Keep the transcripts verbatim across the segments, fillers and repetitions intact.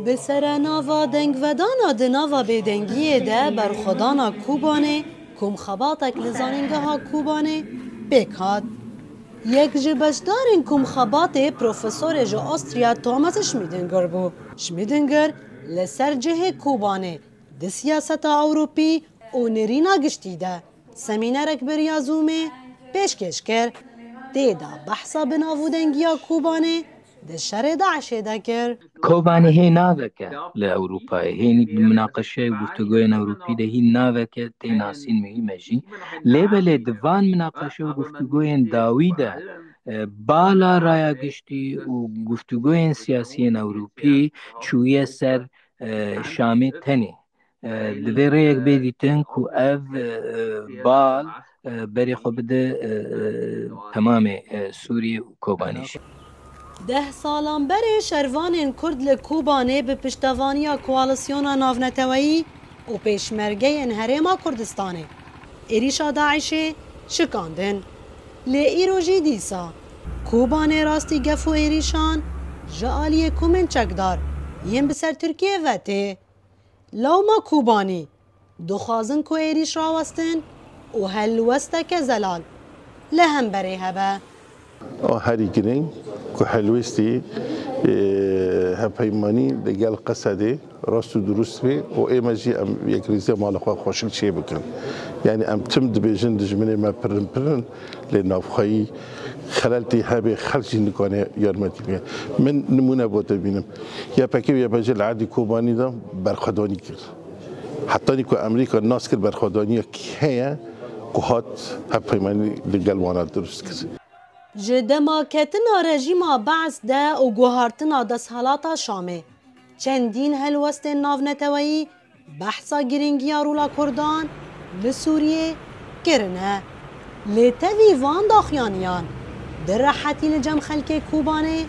Bi serenava dengvedana di nava bêdengiyê de berxwedana Kobanê komxebatek li Zanîngeha Kobanê pêk hat. Yek ji beşdarên komxebatê profesorê ji Astriya Thomas Schmidinger bû. Schmidinger li ser cihê Kobanê di siyaseta Ewropî û nirîna giştî de semînerek bi riya Zoomê pêşkêş kir. Tê de behsa bi nav û dengiya Kobanê di şerê DAIŞê de kir. Kobanê hê navek e li Ewropayê. Hê bi minaqeşe û guftûgoyên Ewropî de hî navek e tê nasîn muhîm e jî. Lê belê di van minaqeşe û guftûgoyên dawî de, e, bala raya giştî û guftûgoyên siyasiyên Ewropî çûye ser, e, Şamê tenê. E, divê rêyek bê dîtin ku ev, e, bal, e, berê xwe bide, e, e, temamê, e, Sûriyê û Kobanê jî. Deh salan berê şervanên Kurd li Kobanê bi piştevaniya koalîsyona navneteweyî û pêşmergeyên Herêma Kurdistanê êrîşa DAIŞê şikandin. Lê îro jî dîsa Kobanê rastî gef û êrîşan ji aliyê komên çekdar yên bi ser Tirkiyê ve tê. Lewma Kobanî dixwazin ku êrîş rawestin û helwesteke zelal li hemberê hebe. A herî girîng ku helwestî, e, hevpeymanî li gel Qesedê rast û dirust bê û ême jî em yekrêziya mala xwe xweşik çê bikin. Yanî em tim dibêjin dijminê me pirin pirin, lê navxweyî xelaltî hebe, xelk jî nikane yarmetî bike. Min nimûne bo te bînim. Y P G û Y P J li erdî Kobanî de berxwedanî kir. Hetanî ku Amerîka nas kir berxwedaniya kî heye ku hat hevpeymanî li gel wana dirust kir. Ji dema ketina rejîma Be's de û guhartina desthilata Şamê, çendîn helwestên navneteweyî behsa girîngiya rola Kurdan li Sûriyê kirine. Lê tevî van daxuyaniyan di rehetî li cem xelkê Kobanê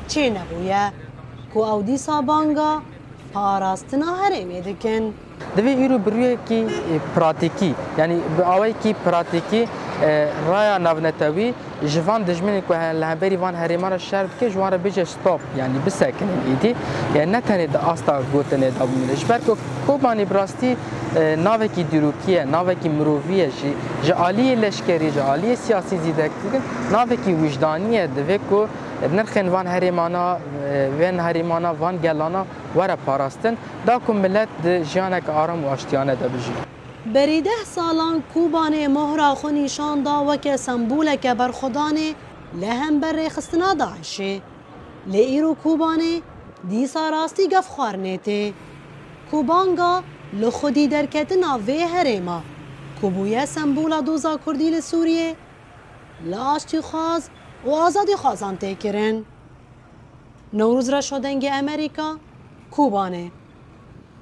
çênebûye ku ew dîsa banga parastina herêmê dikin. Divê îro bi rûyekî, e, pratîkî, yanî bi awayekî pratîkî, e, raya navnetewî ji van dijminên ku he-, li hemberî van herêman re şer dike, ji wan re bêje stop, yanî bisekinin îdî, e, ne tenê di asta gotinê de bimîne. Ji ber ku Kobanî bi rastî, e, navekî dîrokî ye, navekî mirovî ye, ji, ji aliyê leşkerî, ji aliyê siyasî zî derketikin, navekî wijdanî ye, divê ku nirxên van herêmana, e, vên herêmana, van gelana were parastin, da ku milet di jiyaneke aram û aştiyane de bijî. Berî deh salan Kobanê mohra xwe nîşan da weke semboleke berxwedanê li hember rêxistina DAIŞê. Lê îro Kobanê dîsa rastî gefxwarinê tê. Ku banga li xwedî derketina vê herêma ku bûye sembola doza Kurdî li Sûriyê, li aştîxwaz û azadîxwazan tê kirin. Newroz Reşo, Dengê Amerîka, Kobanê.